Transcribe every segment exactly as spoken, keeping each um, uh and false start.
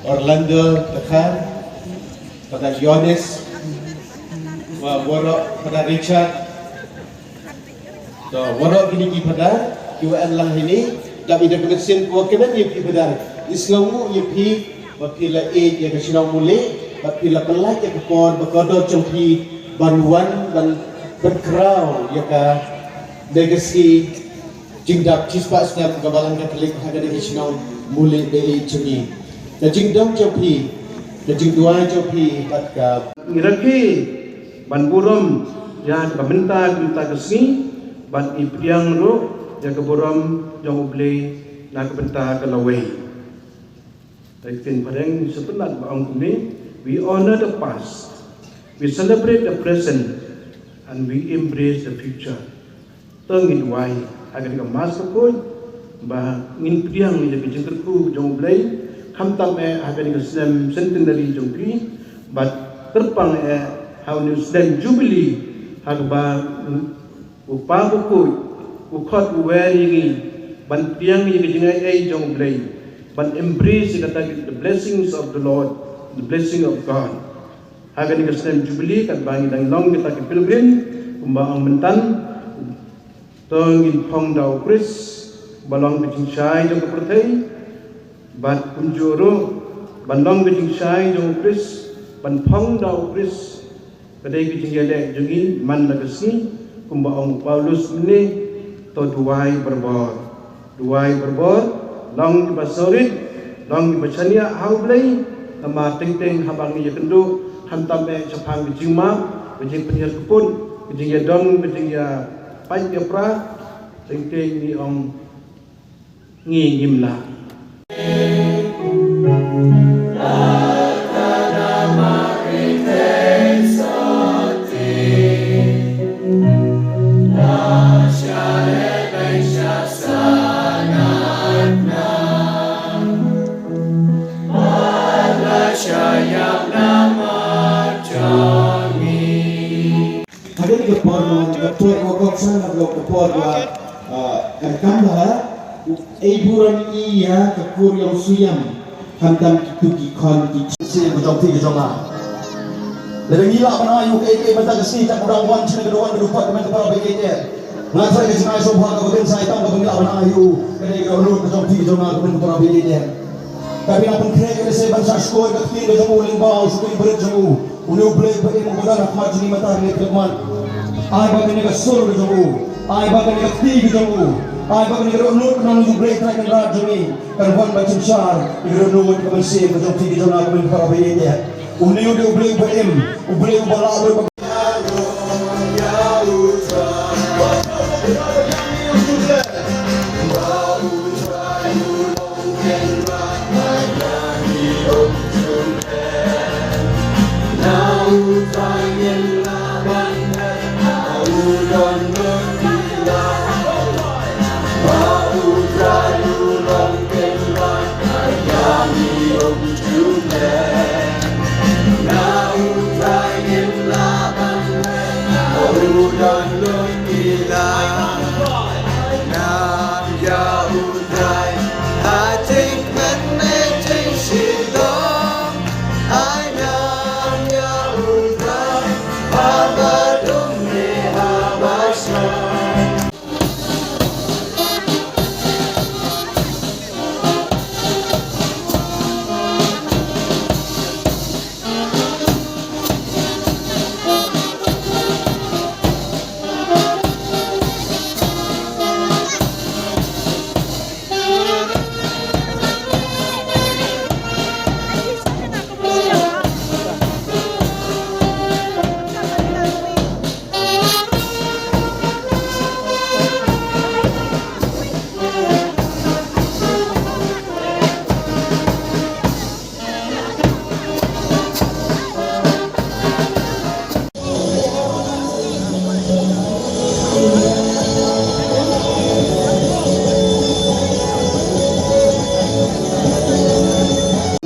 Orlando Takhar, Father Yones, wa waroh Father Richard, to waroh kine ki Father, ki wa wan lang hangne, da i da ka mynsiem ko kmen ïa phi Father, i sngewnguh ïa phi, ba phi la ïeit ïa ka shnong Muli, ba phi la pynlait ïa ka por, ba ka dor jong phi, ban wan, ban, ban khraw ïa ka, da ka sngi, jingdap chispah snem ka Balang Katholik ha kane ka shnong Muli Baieit jong ngi. Ka jingdon jong phi, ka jingduwai jong phi bad ka. Ngi rakhe ban burom ïa ka bynta ka bynta ka sngi bad ngi pdiang ruh ïa ka burom jong U Blei na ka bynta ka lawei. Te ktien phareng sa tynnad ba ong kumne, we honor the past, we celebrate the present, and we embrace the future. To ngin duwai ha kane ka Mass bakhuid ba ngin pdiang ïa ka jingkyrkhu jong U Blei, khamtam eh ha kane ka snem centenary jong phi, bad kyrpang eh ha une u snem jubilee, ha kaba u Pa bakhuid u khot u wer ïa ngi ban pdiang ïa ka jingai ei jong U Blei, ban embrace ïa kata, the blessings of the Lord, the blessing of God. Ha kane ka snem jubilee katba ngi dang long kita ki pilgrim, kumba ong mynta, to ngin phong da U Khrist ba long ka jingshai jong ka pyrthei, bad kumjuh ruh ban long ka jingshai jong U Khrist, ban phong da U Khrist. Ka dei ka jingïaleh jong ngi man la ka sngi, kumba ong u Paulus mynne, to duwai barabor. Duwai barabor, long kiba sawrit, long kiba shaniah ha U Blei, namar teng teng haba ngi ïakynduh, khamtam eh shaphang ka jingmap, ka jingpynhiar kput, ka jingïadom, ka jingïapait ïapra, teng teng ngi ong ngi ngim lah. Hadien ka por, ka por wa kok san, ka por wa, ah, ka kam ba, ei burom ïa ka kur ïong suyam, khamtam ki tu ki khon ki. Sien ka jong phi ka jong nga. Lada ngi lah ban ai u kaei kaei mynta ka sngi, kat u dang wan sha ka duwan ka dupat ka mynta para baieit. Nga tharai ka jingai sngewbha kaba kynsan tam kaba ngi lah ban ai u, ka dei ka dohnud ka jong phi ka jong nga ka mynta para baieit. Ka phi la pynkhreh ïa u Blei ban sa shkor ka ktien ka jong u lyngba u Sngewbha Barit jong u. Une U Blei ba im u ba don ha khmat jong ngi mynta ha kane ka khmat. Ai ba kane ka sur ka jong u, ai ba kane ka kti ka jong u, ai ba kane ka dohnud ka jong U Blei Trai Kynrad jong ngi kan wan ban synshar ïa ka dohnud ka mynsiem ka jong phi ka jong nga ka mynsiem para baieit. Une u dei U Blei ba im, U Blei uba lah lut ba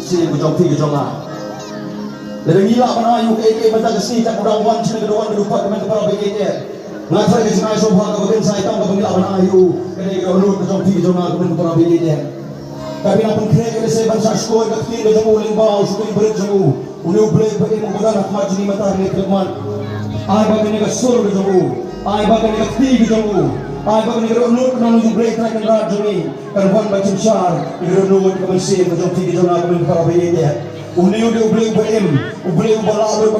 Sien ka jong phi ka jong nga. Lada ngi lah ban ai u kaei kaei mynta ka sngi, kat u dang wan sha ka duwan ka dupat ka mynta para baieit. Nga tharai ka jingai sngewbha kaba kynsan tam kaba ngi lah ban ai u, ka dei ka dohnud ka jong phi ka jong nga ka mynta para baieit. Ka pynlong pynkhreh ïa lade ban shah shkor ïa ka ktien ka jong u lyngba u Shakri Barit jong u. Une U Blei uba im uba don ha khmat jong ngi mynta ha kane ka khyllipmat. Ai ba kane ka sur ka jong u, ai ba kane ka kti ka jong u, ai ba kane ka dohnud ka jong U Blei Trai Kynrad jong ngi kan wan ban synshar ïa ka dohnud ka mynsiem ka jong phi ka jong nga ka mynsiem para ba ïeit. Une u dei U Blei uba im, U Blei uba lah lut.